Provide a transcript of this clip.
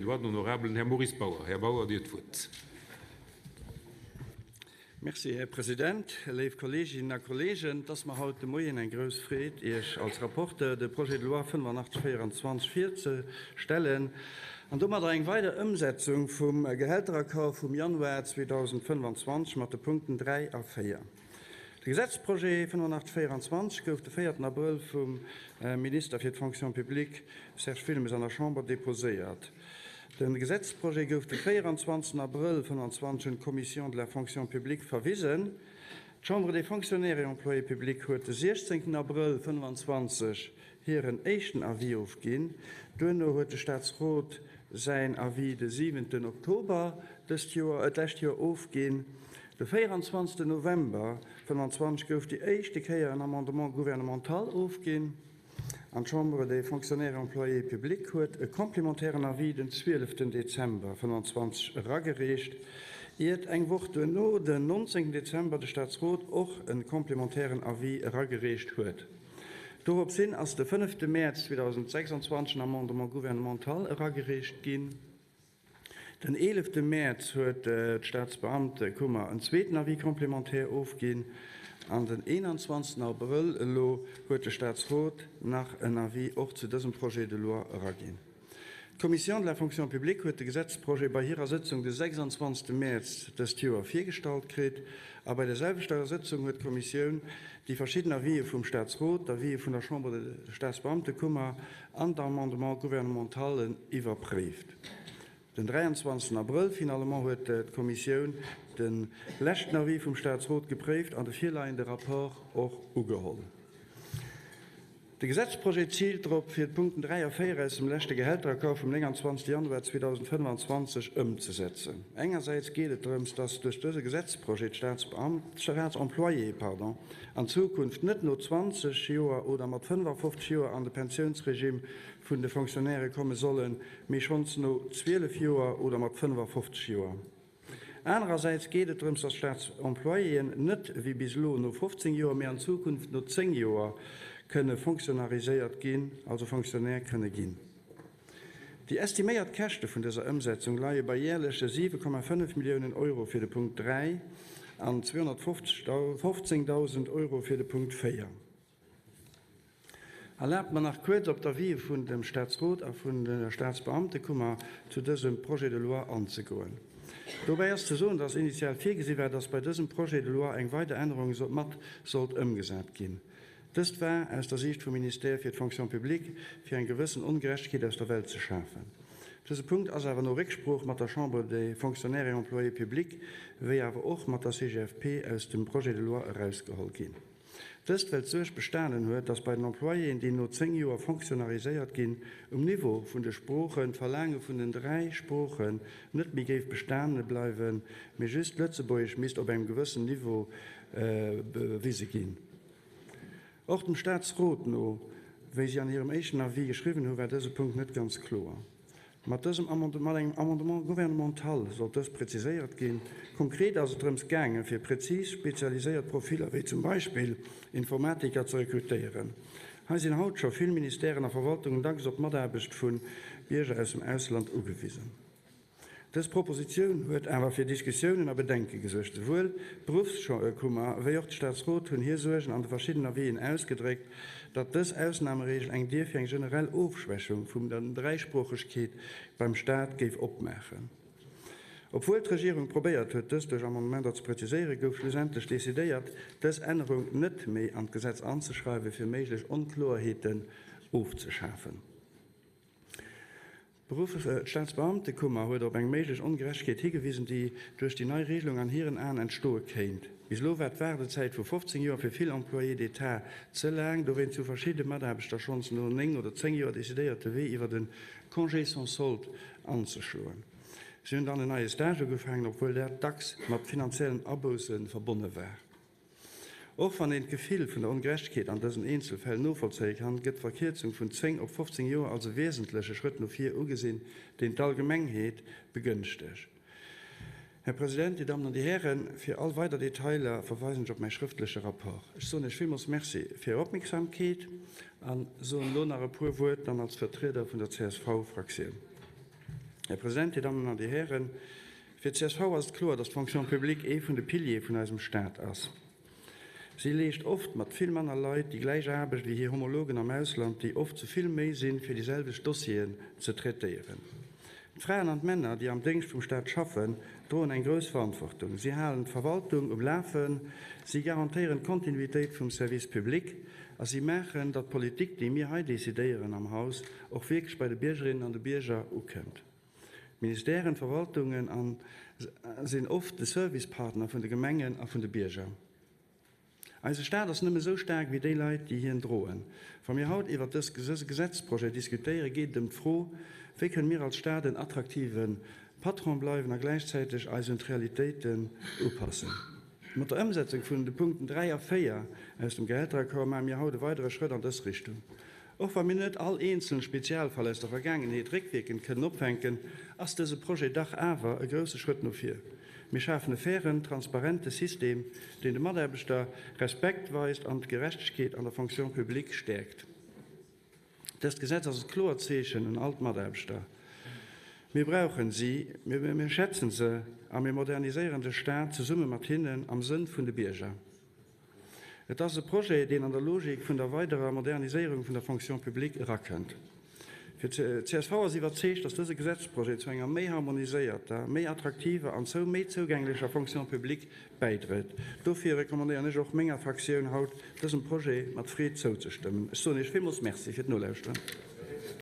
loi, den honorabelen Här Maurice Bauer. Här Bauer, Dir hutt d'Wuert. Merci, Här President. Léif Kolleeginnen a Kolleegen, et ass mer haut de Moien eng grouss Freed, Iech als Rapporteur de Projet de loi 8524 virzestellen an domadder eng weider Ëmsetzung vum Gehälteraccord vum Januar 2025 mat de Punkten 3 a 4. De Gesetzprojet 8524 gouf de véierten Abrëll vum Minister fir d'Fonction publique Serge Wilmes an der Chamber deposéiert. De Gesetzprojet gouf de 24 Abrëll 25 un d'Commission de la fonction publique verwisen. D'Chambre des Fonctionnaires et Employés publics huet de 16 Abrëll 25 hiren éischten Avis ofginn. Duerno huet de Staatsrot säin Avis de 7 Oktober dëst Joer, d'lescht Joer ofginn. De 24 November 25 gouf déi éischte Kéier en Amendement gouvernemental ofginn. An d'Chambre des Fonctionnaires et Employés publics huet e complémentairen Avis den 12 Dezember 25 eragereecht, iert eng Woch duerno, den 19 Dezember, de Staatsrot och e complémentairen Avis eragereecht huet. Dorops hin ass de 5 Mäerz 2026 en Amendement gouvernemental eragereecht ginn. Den eelefte Mäerz huet d'Staatsbeamtekummer en zweeten Avis complémentaire ofginn an den 21. Abrëll elo huet de Staatsrot nach en Avis och zu dësem Projet de loi eraginn. D'Commission de la fonction publique huet de Gesetzprojet bei hirer Sëtzung de 26. Mäerz dëst Joer virgestallt kritt a bei der selwechter Sëtzung huet d'Kommissioun déi verschidden Avisë vum Staatsrot, d'Avisë vun der Chambre de Staatsbeamtekummer an d'Amendement gouvernementalen iwwerpréift. Den 23 Abrëll finalement huet d'Kommissioun de leschten Avis vum Staatsrot gepréift an de virleiende Rapport och ugeholl. De Gesetzprojet ziilt drop, fir d'Punkten 3 a 4 aus dem leschte Gehälteraccord vum 29 Januar 2025 ëmzesetzen. Engersäits geet et drëms, dass duerch dëse Gesetzprojet d'Staatsbeamt, d'Staatsemployéë, pardon, an Zukunft net no 20 Joer oder mat 55 Joer an de Pensiounsregime vun de Fonctionnairë komme sollen, mee schonns no 12 Joer oder mat 55 Joer. Anerersäits geet et drëms, datt d'Staatsemployéen net wéi bis elo no 15 Joer, mee an Zukunft no 10 Joer kënne fonctionnariséiert ginn, also Fonctionnaire kënne ginn. Déi estiméiert Käschte vun dëser Ëmsetzung leie bei järleche 7,5 Milliounen Euro fir de Punkt 3 an 215.000 Euro fir de Punkt 4. Erlaabt mer nach kuerz op d'Avisë vun dem Staatsrot a vun der Staatsbeamtekummer zu dësem Projet de loi anzegoen. Dobäi ass ze soen, dass initial virgesi war, dass bei dësem Projet de loi eng weider Ännerung mat sollt ëmgesat ginn. Dëst war aus der Siicht vum Ministère fir d'Fonction publique, fir eng gewëssen Ongerechtegkeet aus der Welt ze schafen. Dëse Punkt ass awer no Récksprooch mat der Chambre des Fonctionnaires et Employés publics wéi awer och mat der CGFP aus dem Projet de loi erausgeholl ginn. Dëst well d'Suerg bestanen huet, datt bei den Employéen, déi no 10 Joer fonctionnariséiert ginn, um Niveau vun de Sproochen d'Verlaange vun den 3 Sproochen net méi géif bestane bleiwen, mee just Lëtzebuergesch misst op engem gewëssen Niveau bewise ginn. Och dem Staatsrot no, wéi si an hirem éischten Avis geschriwwen hu, war dëse Punkt net ganz kloer. Mat dësem mat engem Amendement gouvernemental sollt dëst präziséiert ginn. Konkret ass et drëms gaangen, fir präzis spezialiséiert Profiller wéi zum Beispill Informatiker ze rekrutéieren. Hei sinn haut scho vill Ministèren a Verwaltungen dacks op d'Mataarbecht vu Bierger aus dem Ausland ugewisen. Dës Propositioun huet awer fir Diskussiounen a Bedenke gesuergt. Souwuel d'Beruffskummer wéi och de Staatsrot hunn hir Suergen an de verschiddenen Avisen ausgedréckt, datt dës Ausnamereegel eng Dier fir eng generell Ofschwächung vum der Dräisproochegkeet beim Staat géif opmaachen. Obwuel d'Regierung probéiert huet, dëst duerch Amendementer ze präziséieren, gouf schlussendlech decidéiert, dës Ännerung net méi an d'Gesetz anzeschreiwen, fir méiglech Onkloerheeten ofzeschafen. D'Staatsbeamtekummer huet op eng méiglech Ongerechtegkeet higewisen, déi duerch déi nei Regelung an hiren Aen entstoe kéint. Bis elo war d'Waardezäit vu 15 Joer fir vill Employés d'État ze laang. Dowéinst hu verschidde Mataarbechter schonns no 9 oder 10 Joer decidéiert, de Wee iwwer e Congé sans solde anzeschloen. Si hunn dann en neie Stage ugefaangen, obwuel dat dacks mat finanziellen Abousse verbonne war. Och wann een d'Gefill vun der Ongerechtegkeet an dësen Eenzelfäll novollzéie kann, gëtt d'Verkierzung vun 10 op 15 Joer als e wesentleche Schrëtt no vir ugesinn, deen d'Allgemengheet begënschtegt. Här President, Dir Dammen an Dir Hären, fir all weider Detailer verweisen ech op mäi schrëftleche Rapport. Ech soen Iech villmools Merci fir Är Opmierksamkeet a soen elo nach e puer Wuert dann als Vertrieder vun der CSV-Fraktioun. Här President, Dir Dammen an Dir Hären, fir d'CSV ass et kloer, dass d'Fonction publique ee vun de Piliere vun eisem Stat ass. Si leescht oft mat vill manner Leit déi gläich Aarbecht wéi hir Homologen am Ausland, déi oft zu vill méi sinn, fir déi selwecht Dossieren ze traitéieren. D'Fraen an d'Männer, déi am Déngscht vum Staat schaffen, droen eng grouss Verantwortung. Si halen d'Verwaltung um Lafen, si garantéieren d'Kontinuitéit vum Service public a si maachen, datt d'Politik, déi mir hei decidéieren am Haus, och wierklech bei de Biergerinnen an de Bierger ukënnt. D'Ministèren, d'Verwaltungen an sinn oft de Servicepartner vun de Gemengen a vun de Bierger. Eise Staat ass nëmme sou staark wéi déi Leit, déi hien droen. Wa mir haut iwwert dës Gesetzprojet diskutéieren, geet et ëm d'Fro, Wéi kënne mir als Staat en attraktive Patron bleiwen a gläichzäiteg eis un d'Realitéiten upassen? Mat der Ëmsetzung vun de Punkten 3 a 4 aus dem Gehälteraccord maache mir haut e weidere Schrëtt an dës Richtung. Och wa mir net all eenzelen Spezialfall aus der Vergaangenheet réckwierkend kënnen opfänken, ass dëse Projet dach awer e grousse Schrëtt no vir. Mir schafen e fairen, transparente System, deen de Mataarbechter Respekt weist an d'Gerechtegkeet an der Fonction publique stäerkt. Dëst Gesetz ass e kloert Zeechen un all d'Mataarbechter, Mir brauchen si, mir schätzen se a mir moderniséieren de Staat zesumme mat hinnen am Sënn vun de Bierger. Et ass e Projet, deen an der Logik vun der weiderer Moderniséierung vun der Fonction publique erakënnt. Fir d'CSV ass iwwerzeegt, dass dëse Gesetzprojet zu enger méi harmoniséierter, méi attraktiver an zou méi zougänglecher Fonction publique bäidrëit. Dofir recommandéieren ech och menger Fraktioun haut, dësem Projet mat Freed zouzestëmmen. Ech soen Iech villmools Merci fir d'Nolauschteren.